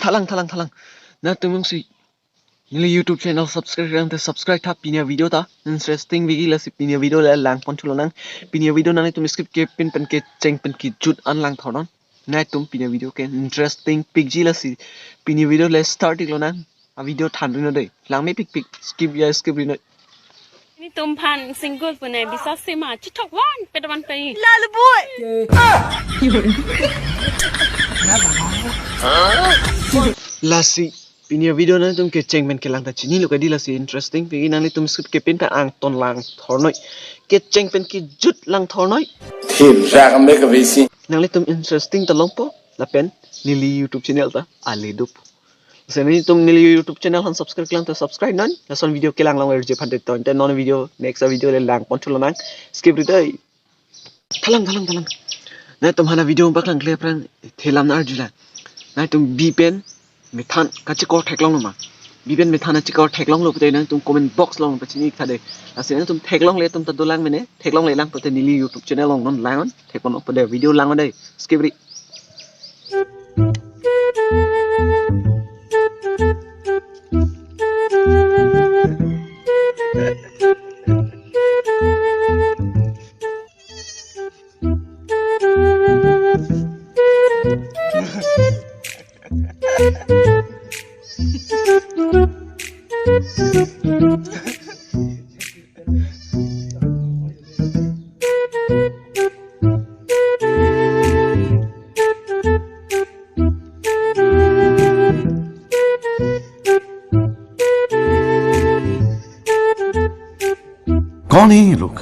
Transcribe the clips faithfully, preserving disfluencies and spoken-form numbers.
Thalang, thalang, thalang. Nangtum jongsi neli YouTube channel subscribe lang te subscribe tha, pini avideo ta interesting vegi, lasi pini avideo le lang pon thu lonang. Pini avideo nanglitum skip kepin pen kecheng pen kejut an lang thornon. Nangtum pini avideo ke interesting pikji, lasi pini avideo le start ik lonang. Avideo than ri non dei. Lang mepikpik, skip ya skip ri non. Nelitum aphan single pu ne bisa sima chithok van pet van pai. Lalu boy. Lasi pini avideo nangtum kecheng pen kelang ta chinilo kadi, lasi interesting. Pini nanglitum skip kepin pen angton lang thornoi. Kecheng pen kejut lang thornoi. Thim rak me kavesi. Nanglitum interesting ta longpo lapen neli YouTube channel ta ale dopo. Lasi nangtum neli YouTube channel han subscribe lang ta subscribe non. Lason video kelang longle je aphan te ton te non video next video le lang pon thu lonang. Skip ri dei. Thalang, thalang, thalang. Nangtum aphan avideo bak lang kle aphrang thelam na arjulang. Nangtum bi pen methan kachikor theklonglo ma? Bi pen methan achikor theklonglo pute nangtum comment box along pachini ik tha dei. Lasi nangtum theklongle atum ta dolang mene, theklongle lang pute neli YouTube channel along non lang on, thek pon pute video lang on dei. Skip ri. कौन है ये लोग?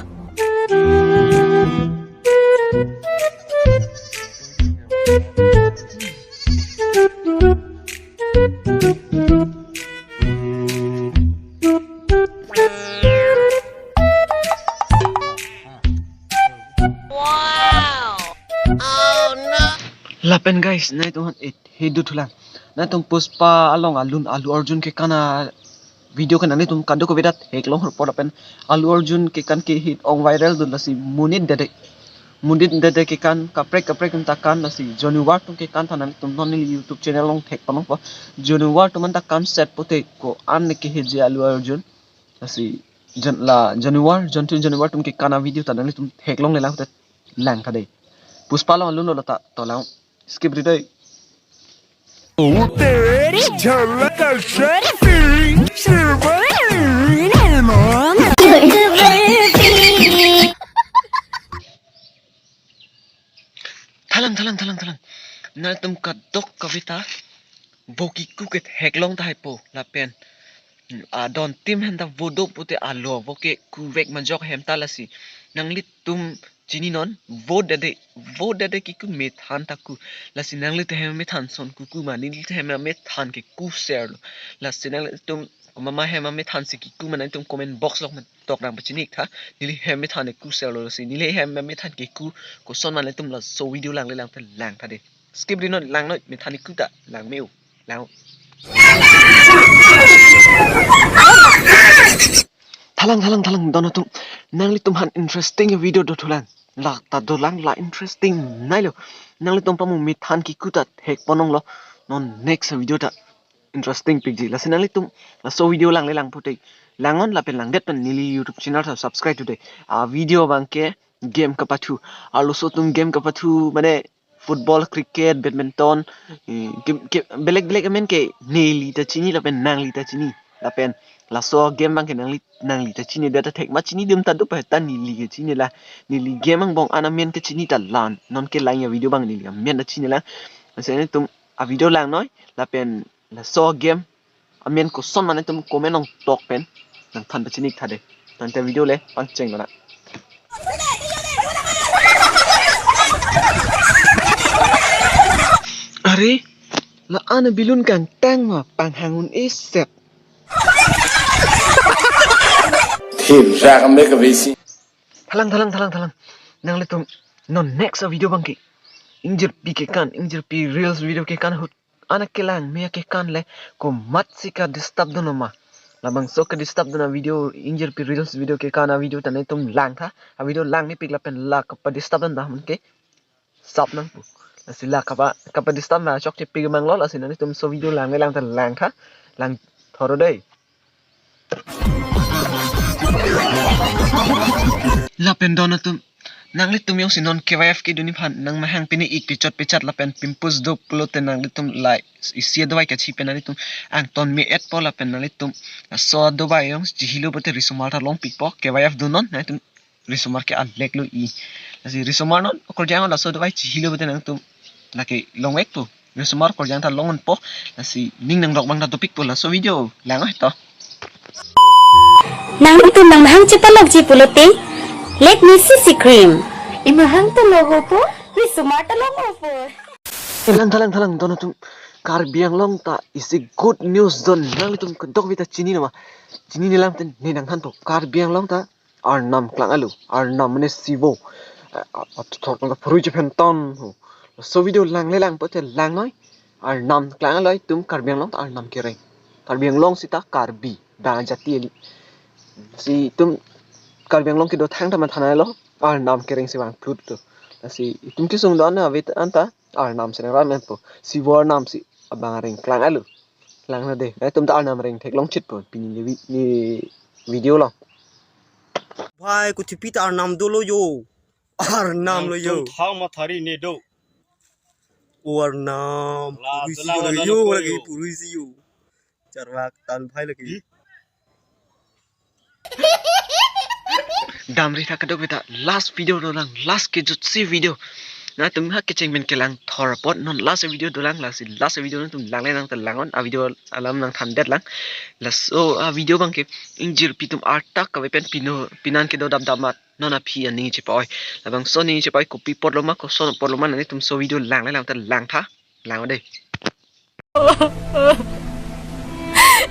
Lapen guys, nangtum aphan et he do thulang. Nangtum Pushpa along alun Allu Arjun kekan avideo ke nanglitum kadokave ta theklong hor por lapen Allu Arjun kekan ke hit ong viral dun, lasi Monit Dede. Monit Dede kekan kaprek kaprek atum ta kan, lasi Joniwar atum kekan ta nanglitum non neli YouTube channel along thek pon longpo. Joniwar atum an ta kan set pute ko-an ne keheji Allu Arjun. Lasi Jon, la Joniwar, Jontu Joniwar atum kekan avideo ta nanglitum theklongle lang te lang tha dei. Pushpa along alun lo ta to lang. Skip ri dei. तेरी झलक शर्फी, शर्फी। Thalang, thalang, thalang, thalang. Nangtum kadokave ta vo keku ke theklong tahai po lapen adon tim hen ta vo do pute alo vo keku vek majok hem ta, lasi nanglitum chini non vo dede, vo dede keku methan ta ku. Lasi nanglitum hem methan son kuku ma, nelitum hem methan keku serlo. Lasi nanglitum komat ma hem methan si keku ma nangtum comment box along tok nang pachini ik tha. Neli hem methan keku serlo, lasi neli hem methan keku koson ma nangtum laso video langle lang te lang tha dei. Skip ri non, lang noi, methan keku ta lang me-o. Lang. Thalang, thalang, thalang, don atum. Nanglitum aphan interesting video do thulang. La ta dolang, la interesting nailo. Nanglitum pamu methan keku ta thek pon longlo. Non next video ta interesting pikji. Lasi nanglitum laso video langle lang pute lang on lapen langdet pen neli YouTube channel ta subscribe thu dei. Avideo abang ke game kapathu. Arloso atum game kapathu mane football, cricket, badminton, eh, game, game, belek belek amen ke neli ta chini lapen nangli ta chini. Lapen laso game abang ke nangli, nangli ta chini, data thek ma chini dum ta do pa ta neli ke chini la. Neli game angbong an amen ke chini ta lan. Non kelang avideo abang neli amen ta chini la. Lasi nangtum avideo lang noi lapen laso game amen koson ma nangtum comment along tok pen nangthan pachini ik tha dei. Tangte video le pangcheng lonang. Are, la-an abilun kangtang ma panghang un-e set. Thim rak me kavesi. Thalang, thalang, thalang, thalang. Nanglitum non next avideo abang ke ingjirpi kekan, ingjirpi reels video kekan ahut an akelang me akekan le komatsi ka disturb dun ma? Labangso ka disturb dun avideo, ingjirpi reels video kekan avideo ta nangtum lang tha. Avideo lang mepik lapen la kapa disturb dun ta man ke sap nangpo. Lasi la kapa, kapa disturb na chok chepi kemang lo, lasi nanglitum laso video langle lang ta langtha, langthor dei. Lapen don atum, nanglitum jongsi non K Y F kedun aphan nangmahang pine ik pechot pechat lapen pimples do pulote nanglitum la isi adovai kachi pen nanglitum angton me-etpo lapen nanglitum laso adovai jongsi chihilo pulote risomar ta longpikpo, K Y F do non, nanglitum risomar ke alek lo i. Lasi risomar non okorjang laso adovai chihilo pulote nanglitum lake longvekpo. Risomar okorjang ta long-unpo. Lasi ning nanglok abang ta dopikpo, laso video lang-o to. Nanglitum nangmahang chepalokji pulote Lakme C C cream. Imahang ta lo-opo, risomar ta long-opo. Thalang, thalang, thalang, don atum, Karbi Anglong ta isi good news don, nanglitum kedokave ta chinine ma? Chinine alam te ne nangthanpo. Karbi Anglong ta arnam klang-alo, arnam mane Sivo. Eh, a-, atothor tong ta phurui chephenton ho. Laso video langle lang pulote langnoi. Arnam klang-alo, itum Karbi Anglong ta arnam kereng. Karbi Anglong sita Karbi, ba jati eli. Lasi itum Karbi Anglong kedo thangta mathanai lo, arnam kereng si vangphlut to. Lasi itum kesung don ave anta arnam si nangram-enpo. Sivo arnam si abang areng klang-alo. Lang na dei. Nanglitum ta arnam reng theklong chitpo pini ne vi-, ne video lo. Bhai, kuchipi ta arnam dolo yo. Arnam lo yo. Nangtum thang mathari ne do. O arnam. La, purui si dala yo, dala lagi yo. Purui si yo. Charvak tan bhai lagi. Hi? Damri tha, kadokave ta last video dolang, last kejutsi video. Nanglitum ha kecheng pen kelangthor apot non last video dolang, lasi last video nanglitum langle lang ta lang-on, a video alam nangthandet lang. Laso a video abang ke ingjirpi atum arta kave pen pino, pinan kedo dam dam mat non aphi aning chepa-oi. Labangso aning chepa-oi kopi apotlo ma, koson apotlo ma, nanglitum laso video langle lang ta langtha, lang-o dei.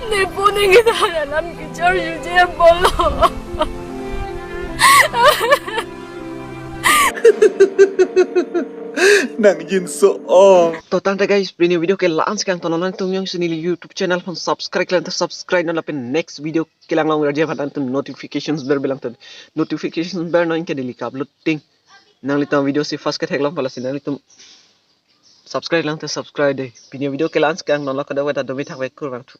Nepo ningkan alam kechor juje apotlo. Nangjinso-ong. To tangte guys, pini video ke la-an si kangton lo, nanglitum jongsi neli YouTube channel aphan subscribe klemkle ta subscribe non lapen next video kelang longriji aphan nanglitum notifications bell bilang ton. Notifications bell non ke daily ka-upload ting. Nanglitum video si first ketheklong pala si nanglitum subscribe lang ta subscribe dei. Pini video ke la-an si kangton lo, kadokave ta domi thakvek, kurvangthu.